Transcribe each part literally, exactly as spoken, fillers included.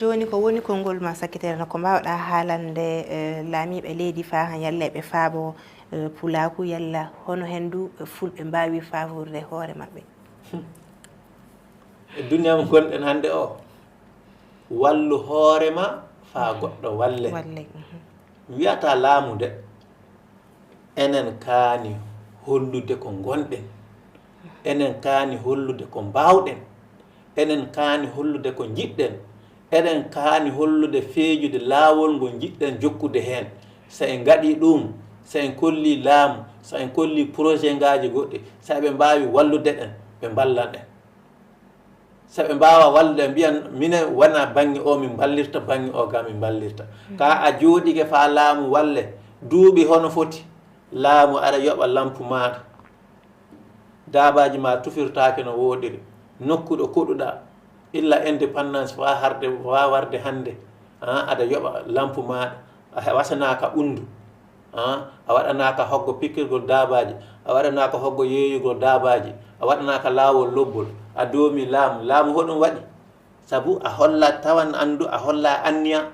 Jooni ko woni konngol ma sakkitere no ko mbaawɗaa haalande eh, laamiiɓe leydi faa han yalla eɓe faabo eh, pulaaku yalla hono heen du eh, fulɓe mbaawi faaborde hoore maɓɓe? E duniyaa mo ngonɗen hannde o, wallu hoore ma faa goɗɗo walle. Walle mhm. Mi wiyataa laamu de, enen kaani hollude ko ngonɗen, enen kaani hollude ko mbaawɗen, enen kaani hollude ko njiɗɗen, enen kaani hollude feejude laawol ngol njiɗɗen jokkude heen. So en ngaɗii ɗuum, so en kollii laamu, so en kollii projet ngaaji goɗɗi, so eɓe mbaawi wallude ɗen, ɓe mballan en. So ɓe mbaawaa wallude en, mbiyan minen wona bannge o min mballirta, bannge o ga min mballirta. Ka a jooɗike faa laamu walle duuɓi hono foti, laamu aɗa yoɓa lampu maaɗa, daabaaji ma tufirtaake no wooɗiri, nokku ɗo koɗuɗaa, illa indépendance faa harde, faa warde hannde, ah, aɗa yoɓa lampu maaɗa, a wasanaaka ɓunndu, ah, a waɗanaaka hoggo pikkirgol daabaaji, a waɗanaaka hoggo yeeyugol daabaaji, a waɗanaaka laawol lobbol, a doomi laamu, laamu hoɗum waɗi? Sabu a holla tawan anndu, a holla anniya.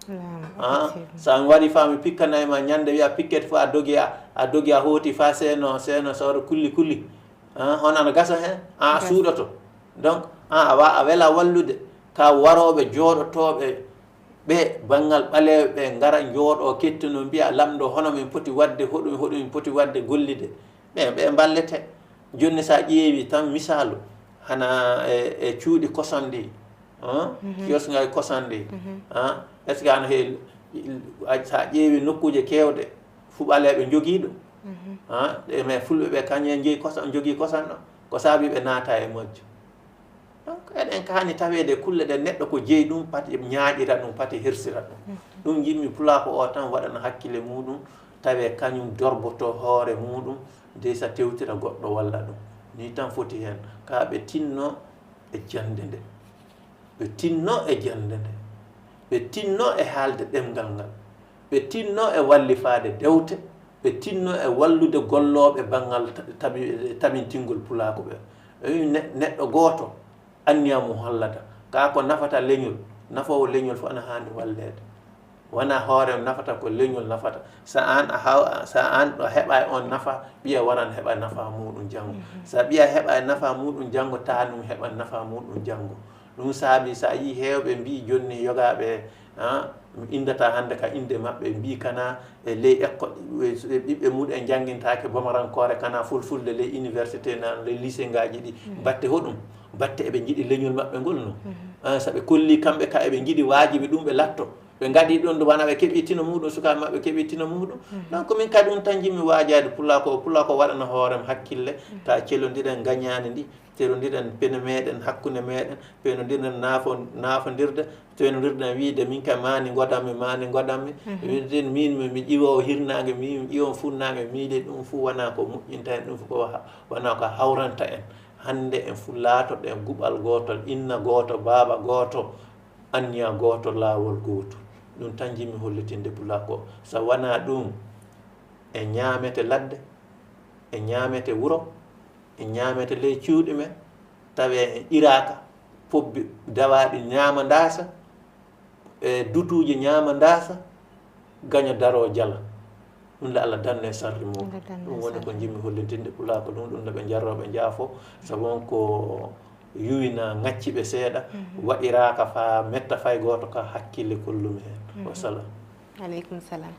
Laamu, Ah, effectivement. so a waɗi faa mi pikkanay ma ñande wiya pikket fof a dogi a, a dogi a hooti faa seeno, seeno sawra kulli kulli. Ah, hono ana gasa heen, a Gasa. Suuɗoto. Donc, ah, a wa a wela wallude ka warooɓe jooɗotooɓe ɓe banngal ɓaleeɓe ɓe ngara njooɗoo kettinoo mbiya lamɗo hono min poti waɗde, hoɗum, hoɗum min poti waɗde gollide. Ɓe, ɓe mballete. Jooni so a ƴeewi tan misaalu, hana e, e cuuɗi kosan ɗi, ah, kiosque ngaji kosan ɗi, ah, est-ce que hano he, a- so a ƴeewi nokkuuje keewɗe, fu ɓaleeɓe njogii ɗum. Ah, e mais fulɓe ɓe kañum en njeyi kosan, njogii kosan ɗo. Ko saabi ɓe naata e majju. Donc, eɗen kaani taweede kulle ɗe neɗɗo ko jeyi ɗum, pati ñaaƴira ɗum, pati hersira ɗum. Ɗum njiɗmi pulaako o tan waɗana hakkille muuɗum, tawe kañum dorboto hoore muuɗum, dey sa tewtira goɗɗo walla ɗum. Ni tan foti heen. Ka ɓe tinno e jannde nde. Ɓe tinno e jannde nde. Ɓe tinno e haalde ɗemngal ngal. Ɓe tinno e wallifaade dewte. Ɓe tinno e wallude gollooɓe banngal ta- tabi- tabintingol pulaaku ɓe. Ɓe wi ne- neɗɗo gooto anniya mum hollata. Kaa ko nafata leñol, nafoowo leñol fof ana haani walleede. Wona hoore nafata, ko leñol nafata. So aan a haw- so aan a heɓaay oon nafa, ɓiya waran heɓa nafa muuɗum janngo. So ɓiya heɓaay nafa muuɗum janngo, taanum heɓan nafa muuɗum janngo. Ɗum saabi so a yii heewɓe mbii jooni yogaaɓe, ah, mi inndataa hannde ka innde maɓɓe, mbii kana e ley école, ɓiɓɓe muɗum en njanngintaake bomarankoore kana fulfulde ley université na ley lycée ngaaji ɗi. Batte hoɗum? Batte eɓe njiɗi leñol maɓɓe ngol no. Ah, so ɓe kollii kamɓe ka eɓe njiɗi waajibi ɗum ɓe latto. Ɓe ngaɗii ɗum ndu wona ɓe keɓii tino muuɗum, sukaaɓe maɓɓe keɓii tino muuɗum. Donc min kadi ɗum tan njiɗmi waajaade pulaako o, pulaako waɗana hoorem hakkille, ta celondiren ngañaani ndi, celondiren pene meeɗen hakkunde meeɗen, pelondiren naafo- naafondirde, pelondirɗen wiide min kay maani ngodanmi, maani ngodanmi. Wiide min mi mi ƴiwoowo hirnaange, min mi ƴiwoowo funnaange, miile ɗum fof wona ko moƴƴinta en, ɗum fof ko ha- wona ko hawranta en. Hannde en fof laatoɗen guɓal gootol, inna gooto, baaba gooto, anniya gooto, laawol gootol. Ɗum tan njiɗmi hollitinde pulaako. So wonaa ɗum, e ñaamete ladde, e ñaamete wuro, e ñaamete ley cuuɗi men, tawi en iraaka, pobbi dawaaɗi ñaama ndaasa, e dutuuji ñaama ndaasa, gaño daroo jala. Ɗum nde Allah danno e sarri mum. Ɗum woni ko njiɗmi hollitinde pulaako ɗum, ɗum nde ɓe jarroo ɓe njaafo, sabu on ko yuwina ŋacciɓe seeɗa, waɗiraaka faa metta fay gooto ka hakkille kollumi heen. Wassalam. Aleykum salam.